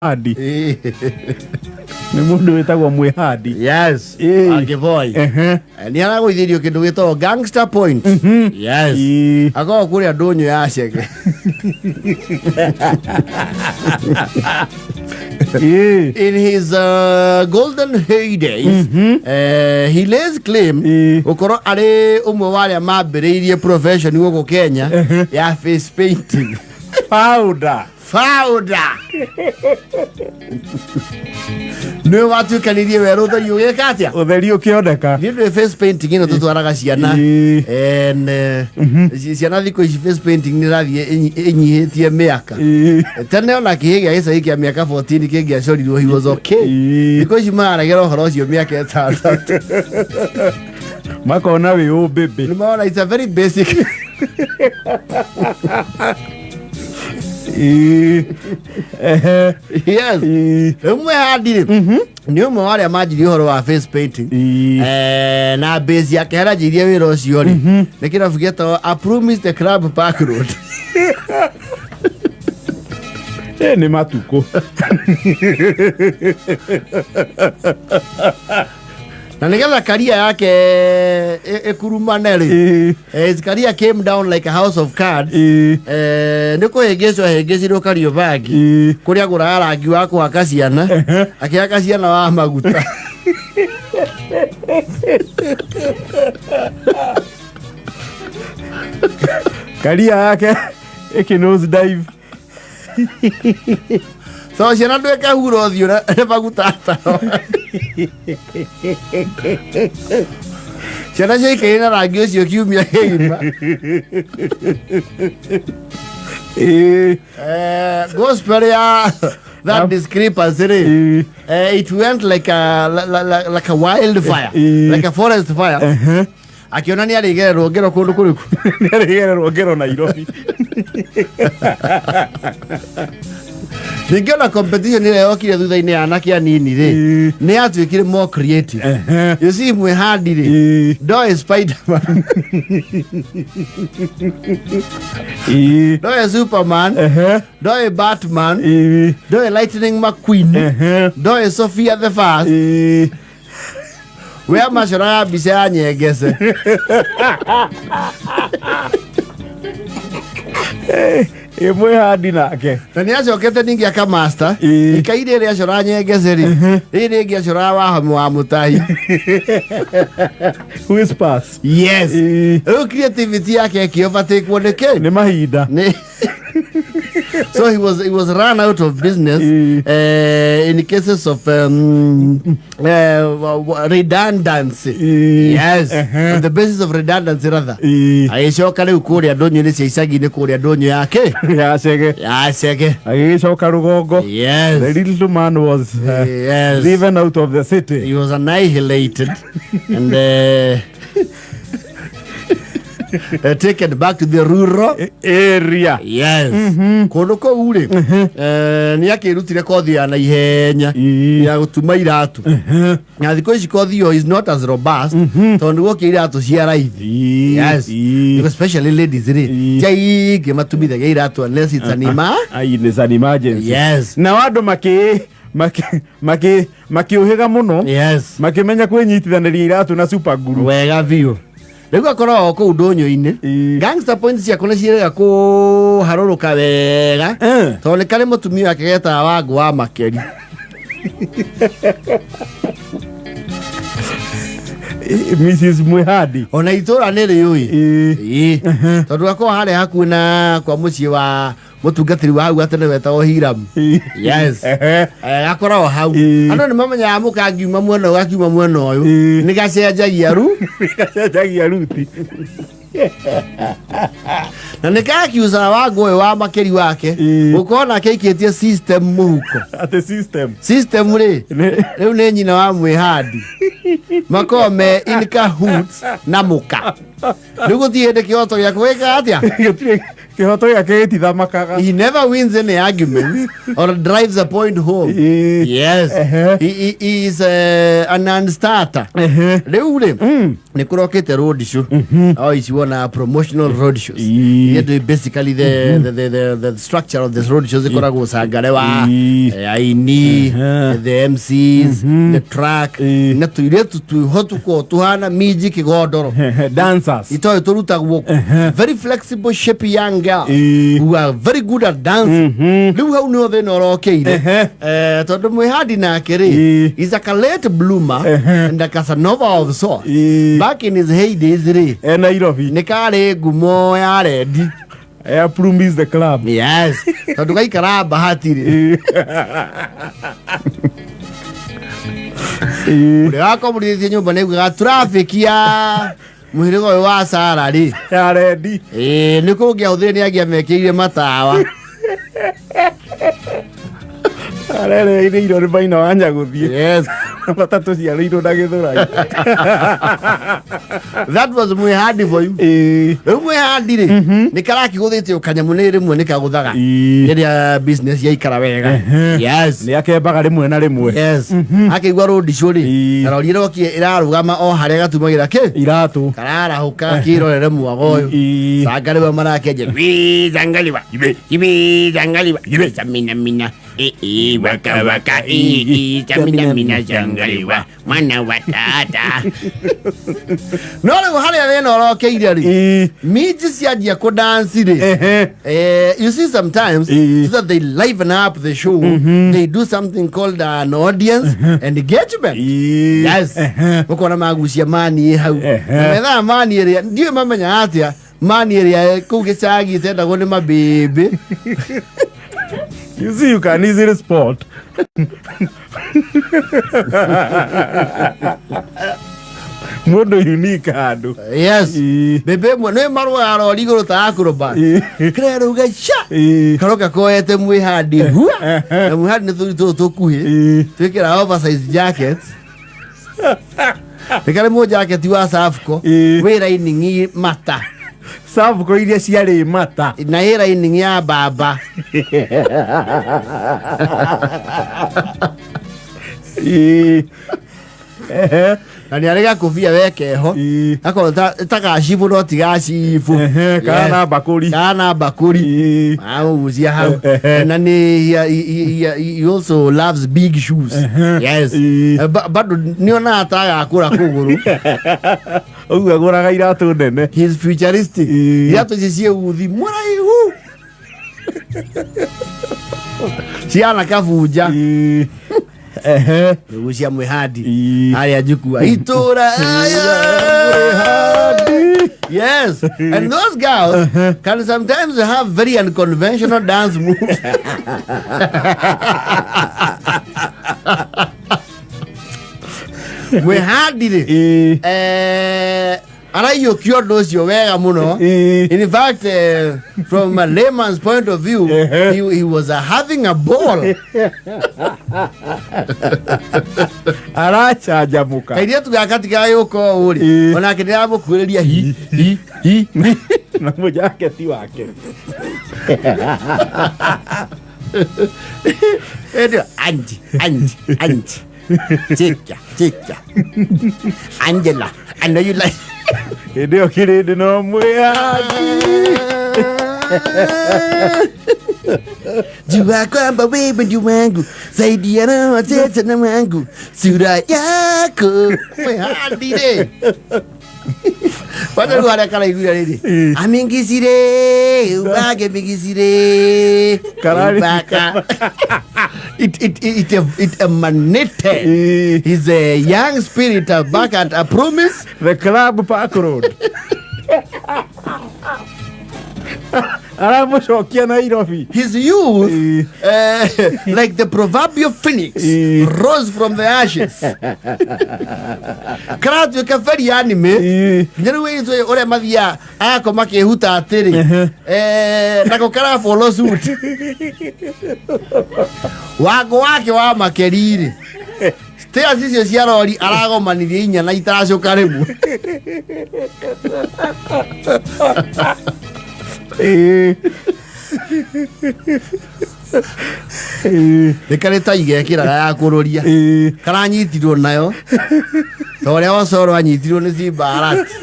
Mwĩhandi. Nĩ mũndũ wĩtagwo Mwĩhandi. Yes. Ĩĩ. Angĩboy. Ehe. Nĩ aragũithĩrio kĩndũ gĩtagwo gangster point. Yes. Ĩĩ. Akoragwo kũrĩa ndũnyũ ya cege. Ĩĩ. In his golden heydays, he lays claim Ĩĩ. gũkorwo arĩ ũmwe wa arĩa mambĩrĩirie profession gũkũ Kenya ya face painting. Powder. Founder. Nĩwe watuĩkanirie werũ ũtheri ũgĩka atĩa? Ũtheri ũkĩoneka. Nĩ ũndũ face painting ĩno tũtwaraga ciana. Ĩĩ. And, ciana thikũ ici face painting nĩ ĩrathiĩ ĩnyihĩtie mĩaka. Ĩĩ. Tene ona kĩhĩ gĩa gĩcagi kĩa mĩaka 14 kĩngĩacorirwo he was okay. Ĩĩ. Thikũ ici mararegera ũhoro ũcio mĩaka 6. Makona wĩ ũmbĩmbĩ. Nĩ marona it's a very basic. Ĩĩ. Ehe. Yes. Ĩĩ. Rĩu mwehandi rĩ nĩ ũmwe wa arĩa manjirie ũhoro wa face painting. Ĩĩ. Na base yake harĩa anjirie wĩra ũcio rĩ nĩ kĩrabu gĩetagwo Appromise the Club Park Road. Ĩ, nĩ matukũ. Na nĩgetha karia yake ĩkurumane rĩ, Ĩĩ. his career came down like a house of cards. Ĩĩ. Nĩ kũhĩngĩcwo ahĩngĩcirwo Kariobangi Ĩĩ. kũrĩa agũraga rangi wa kũhaka ciana, akĩhaka ciana wa maguta. Karia yake ĩkĩ nose dive. So ciana ndwĩke hura ũthiũ nĩ maguta atano. Ciana ciaikaire na rangi ũcio kiumia kĩgima. Ĩĩ. Gospel ya that discrepancy rĩ, Ĩĩ. it went like a wildfire, Ĩĩ. like a forest fire. Ehe. Akĩona nĩ arĩgererwo ngero kũndũ kũrĩkũ? Nĩ arĩgererwo ngero Nairobi. Ningĩ ona competition ĩrĩa yokire thutha-inĩ ya anake anini rĩ, Ĩĩ. nĩ yatuĩkire more creative. Ehe. You see, mwĩhandi rĩ, Ĩĩ. ndoĩ Spiderman, Ĩĩ. ndoĩ Superman, Ehe. ndoĩ Batman, Ĩĩ. ndoĩ Lightning McQueen, Ehe. ndoĩ Sofia the First. Ĩĩ. We amacoraga mbica ya nyengece. Ĩ mwĩhandi nake. Na nĩ acokete ningĩ akamasta Ĩĩ. ikaire ĩrĩa acoraga nyengece rĩ, rĩrĩ rĩngĩ acoraga wahomi wa mũtahi. Whispers. Yes. Ĩĩ. Rĩu creativity yake ĩkĩobatikwo nĩ kĩ? Nĩ mahinda. Nĩ so he was run out of business in cases of redundancy. Ĩĩ. Yes. Ehe. On the basis of redundancy rather. Ĩĩ. Agĩcoka rĩu kũrĩa ndũnyũ-inĩ cia icagi-inĩ kũrĩa ndũnyũ yake Ya cege. ya cege. Agĩgĩcoka rũgongo. Yes. The little man was Yes. driven out of the city. He was annihilated and taken back to the rural Area. Yes. Kũndũ kũu rĩ, nĩ akĩrutire kothi ya naihenya Ĩĩ. ya gũtuma iratũ. Na thikũ ici kothi ĩyo is not as robust tondũ nĩ gũkĩa iratũ cia raithi. Ĩĩ. Yes. Ĩĩ. Because especially ladies rĩ, Ĩĩ. ti aingĩ matumithagia iratũ unless it's an ima. Ai, it's an emergency. Yes. Nao andũ makĩ makĩ makĩ makĩũhĩga mũno. Yes. Makĩmenya kwĩnyitithanĩria iratũ na super glue. Wega biũ. Rĩu akoragwo o kũu ndũnyũ-inĩ. Ĩĩ. Gangster points ciakwa nĩ ciĩrĩga kũharũrũka wega. Tondũ nĩ karĩ mũtumia wake getaga Wangũ wa Makeri. Mrs. Mwihandi. Ona itũra nĩ rĩũĩ. Ĩĩ. Ĩĩ. Tondũ akoragwo harĩa hakuhĩ na kwa mũciĩ wa mũtungatĩri wa hau gatene wetagwo Hiram. Yes. Ehe. Gakoragwo hau. Ĩĩ. Andũ nĩ mamenyaga mũkangiuma mwena ũyũ gakiuma mwena ũyũ. Ĩĩ. Nĩ gacenjagia ru. Gacenjagia ruti. Na nĩ kakiucaga Wangũ ũyũ wa Makeri wake. Ĩĩ. Gũkorwo nake aikĩtie system mũhuko. Atĩ system. System rĩ, Nĩ- rĩu nĩ nyina wa mwĩhandi. Makoragwo me in cahoots na mũka. Rĩu gũtirĩ hĩndĩ kĩhoto gĩaku gĩkaga atĩa? Gũtirĩ kĩhoto gĩake gĩtithamakaga. He never wins any arguments or drives a point home. Ĩĩ. Yes. Ehe. He is a non-starter. Ehe. Rĩu rĩ, Nä kå rokete road show o ici wona, promotional road shows. Ii. Iria ndå basically the structure of this road shows ikoragwo cangare wa aini, the MCs, the track, na tå twĩho tũkoragwo tũhana minji kĩgondoro. Dancers. Itoĩ tũrutagwo very flexible shape young girl who are very good at dancing. Rĩu hau nĩho thĩna ũrokeire. Tondũ mwĩhandi nake rĩ, is a late bloomer and a Casanova of sorts. Back in his heydays rĩ, E Nairobi. Nĩ karĩ ngumo ya rendi. Air Plumies the club. Yes, tondũ gaikara bahati rĩ, ũrĩa wakomborithĩtie nyũmba nĩ augaga traffic ya mũhĩrĩga ũyũ wa Sara rĩ, Ya rendi. Ĩĩ, nĩ kũngĩahũthĩre nĩ angĩamekĩrire matawa. Arereire nĩ maina wa nyagũthiĩ. Yes. Matatũ ciarĩirwo na gĩthũrai. That was mwĩhandi for you. Rĩu mwĩhandi rĩ, nĩ karakĩgũthĩte kanyamũ, nĩ rĩmwe nĩ kagũthaga rĩrĩa business yaikara wega. Yes. Nĩ akembaga rĩmwe na rĩmwe. Yes, akĩigua road show rĩ, na rori ĩrokie ĩrarũgama o harĩa gatumagĩra kĩ Iratũ. kararahũka kĩrorere mwago ũyũ. Cangariwa marakenja "Wii, zangaliwa ibi zangaliwa samina mina ii waka waka ii samina mina zangaliwa mwana wa tata." No rĩu harĩa thĩna ũrokeire rĩ, minji cianjia kũdanci rĩ, you see, sometimes so that they liven up the show, they do something called an audience engagement. Yes. Ũkona magucia mani hau. Na methaga mani ĩrĩa ndiũĩ mamenyaga atĩa, mani ĩrĩa kũu gĩcagi ĩtendagwo nĩ mabĩbĩ. You see, you can easily spot. Mũndũ unique handũ. Yes. Bĩbĩ ĩmwe nĩ marũaga rori igũrũ ta acrobat. Kĩrerauga ca karoka koete mwĩhandi hua, na mwĩhandi nĩ tũri tũtũ tũkuhĩ twĩkĩra oversize jackets, nĩ karĩ mũjaketi wa Safco wĩ lining mata. Savco iria ciarĩ mata. Na ĩ lining ya mbamba. Na nĩ arĩ gakũbia wekeho gakorwo ta gacibũ no ti gacibũ. Kana na mbakũri. Kana na mbakũri. Amũgucia hau. Na nĩ he also loves big shoes. Yes. Bado nĩonaga ta agakũra kũgũrũ. Ũguo agũraga iratũ nene. He is futuristic. Iratũ ici ciĩ uthi mũraihu ciana kabunja. Rĩgucia mwĩhandi harĩa njukua itũra. Yes, and those girls can sometimes have very unconventional dance moves. Mwĩhandi rĩ, araiyũkia ũndũ ũcio wega mũno. In fact, from a layman's point of view, he was having a ball. Aracanjamũka. Kairĩtu gaka tigagĩũka ũũ rĩ, onake ndĩramũkuĩrĩria hi hi hi. Na mũjaketi wake. Ĩndĩ anji anji anji chicha chicha Angela, I know you like. Hĩndĩ ĩyo kĩrĩndĩ no mwĩhandi. Jua kwamba wewe ndio wangu zaidi ya roho tete na wangu sura yako mwĩhandi rĩ, kwanza rĩu harĩa karaiguira rĩrĩ, amingicire ubage mingicire ubaka. It emanated his young spirit back at a promise. The club Park Road aramũcokia Nairobi. His youth, like the proverbial phoenix, rose from the ashes. Karatuĩka very anime. Nginya rĩu ĩtũ ũrĩa mathiaga agakoma makĩhuta atĩrĩ, nako kara follow suit. Wango wake wa makerire stairs icio cia rori aragomanirie inya na itaracoka rĩmwe. Nĩ karĩ ta igekĩraga ya kũrũria karanyitirwo nayo. Ta ũrĩa Osoro anyitirwo nĩ Simba Arati.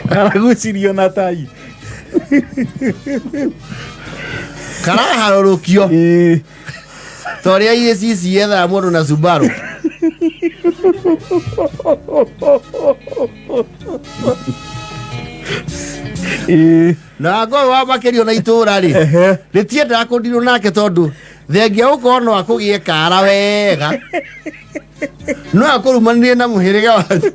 Karagucirio na tai. Karaharũrũkio. Ĩĩ. Ta ũrĩa EACC yethaga mũndũ na Subaru. Ĩĩ. Na ngoro wa makĩrio na itũra rĩ. Ehe. Rĩtiendaga kũndirwo nake tondũ thengia gũkorwo no akũgĩe kara wega. No akũrumanĩrie na mũhĩrĩga wanyu.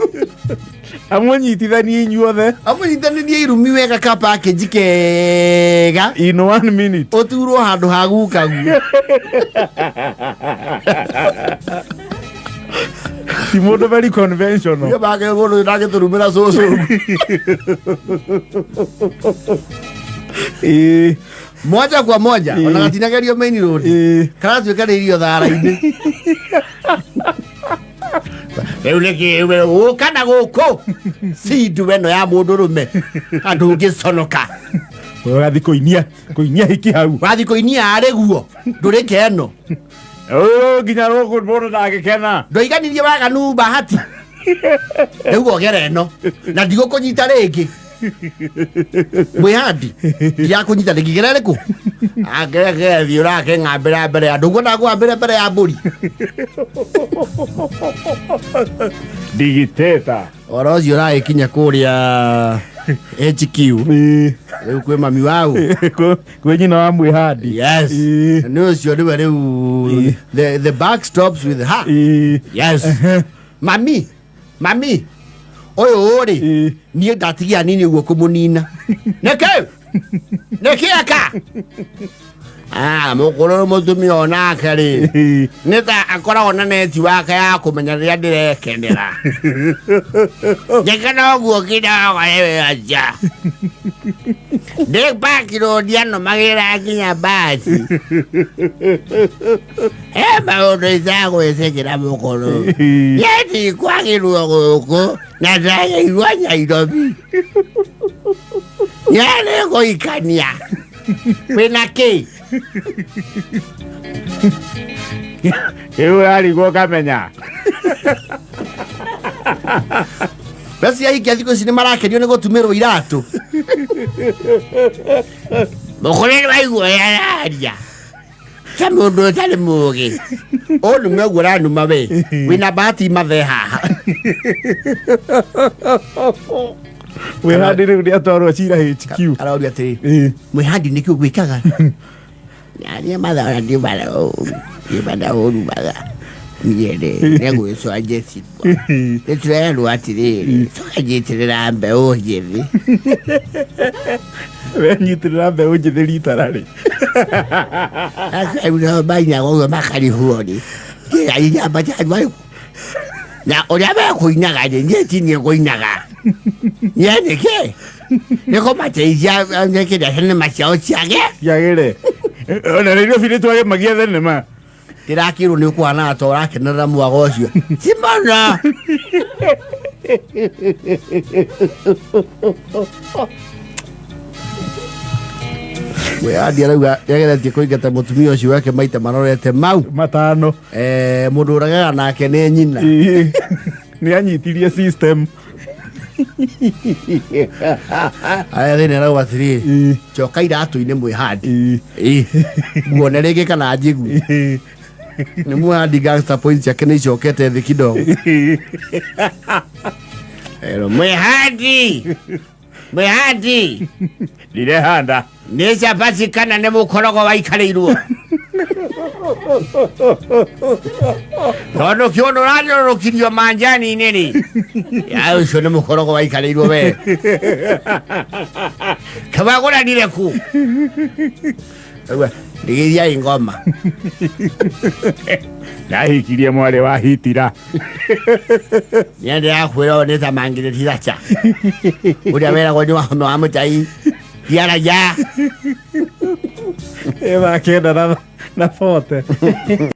Amũnyitithanie inyuothe. Amũnyitanĩrie irumi wega ka package kega. In one minute. Ũturwo handũ ha gukaguo. Ti mũndũ very conventional. Nĩ make mũndũ ndangĩtũrumĩra cũcũ. Ĩĩ. Moja kwa moja Ĩĩ. ona gatinagerio main road. Ĩĩ. Karatuĩka nĩ irio thara-inĩ. Rĩu nĩkĩ gũka na gũkũ sindu ĩno ya mũndũrũme andũ ũngĩconoka. Ũgathiĩ kũinia kũinia hiki hau. Wathiĩ kũinia arĩ guo ndũrĩ keno. Ũyũ nginya rũkũ mũndũ ndangĩkena. Ndwaiganirie waganu bahati. Rĩu ogera ĩno na ndigũkũnyita rĩngĩ. Mwĩhandi ndirakũnyita rĩngĩ gera rĩkũ? Angĩgethi ũrakĩng'ambĩra mbere ya andũ ũguo ndakũhambĩra mbere ya mbũri. Digiteta. Ũhoro ũcio ũragĩkinya kũrĩa HQ. Ĩĩ. Rĩu kwĩ mami wau. Kwĩ nyina wa mwĩhandi. Yes. Ĩĩ. Nĩ ũcio nĩwe rĩu the back stops with her. Ĩĩ. Yes. Mami, mami. Ũyũ rĩ, Ĩĩ. niĩ ndatigia nini ũguo kũmũnina. Nĩkĩ? Nĩkĩ eka? Ah, mũkũrũ mũtumia onake rĩ. Ĩĩ. Nĩ ta akoragwo na neti wake ya kũmenya rĩrĩa ndĩrekenera. Njĩkana ũguo kidogo rĩu aja. Ndĩ park road anũmagĩrĩra nginya basi. He maũndũ itagwĩtĩkĩra mũkũrũ. Ĩĩ. Niĩ ndikwagĩrwo gũkũ na ndagĩirwo Nairobi. Niĩ nĩngũikania. Wĩna kĩ? Rĩu ũrarigwo ũkamenya. Mbeca ahikia thikũ ici nĩ marakenio nĩ gũtumĩrwo iratũ. Mũkũrũ nĩ waigua ũrĩa araria. Ta mũndũ ũtarĩ mũũgĩ. Ũndume ũguo ũranuma we. Wĩna bahati mathe haha. Mwĩhandi rĩu nĩatwarwo cira HQ. Aroria atĩrĩ. Ĩĩ. Mwĩhandi nĩkĩ ũgwĩkaga? Arĩa mathaga ndimana ũrumaga. Niĩ rĩ, nĩngwĩcũa njecirwo. Nĩtũrerwo atĩrĩrĩ, tũkanyitĩrĩra mbeũ njĩthĩ. Wenyitĩrĩra mbeũ njĩthĩ rita rarĩ. Akauna mainaga ũguo makarihwo rĩ. Kĩrainyamba kĩa na ũrĩa mekũinaga rĩ, niĩ ti niĩ ngũinaga. Niĩ nĩkĩ? Nĩ kũmateithia nĩkĩrĩa thenema ciao ciage. Ciagĩre. Ona Nairobi nĩ twagemagia thenema. Ndĩrakĩrwo nĩ ũkũhana ta ũrakenerera mwago ũcio. Ti mũno. Mwĩhandi arauga nĩageretie kũingata mũtumia ũcio wake maita marorete mau. Matano. Mũndũ ũragaga nake nĩ nyina. Ĩĩ. Nĩ anyitirie system. Aya thĩna arauga atĩrĩrĩ, Ĩĩ. coka iratũ-inĩ mwĩhandi. Ĩĩ. Ĩĩ. Nguone rĩngĩ kana njigue. Ĩĩ. Nĩ mwĩhandi gangster points ciake nĩ icokete thĩ kidogo. Ĩĩ. Ero mwĩhandi. Mwĩhandi. Ndirehanda. Nĩ cabaci kana nĩ mũkorogo waikarĩirwo. Tondũ kĩũndũ ũrathiũrũrũkirio manjani-inĩ rĩ. Ya ũcio nĩ mũkorogo waikarĩirwo we. Kawagũranire ku. Rigithiai ngoma. Ndahikirie mwarĩ wa Hitira. Niĩ ndĩrakwĩra ũyũ nĩ ta mangĩrĩtiraca. Ũrĩa weragwo nĩ wahome wa mũtai. Tiaragia. Ĩthaa kenda na 40.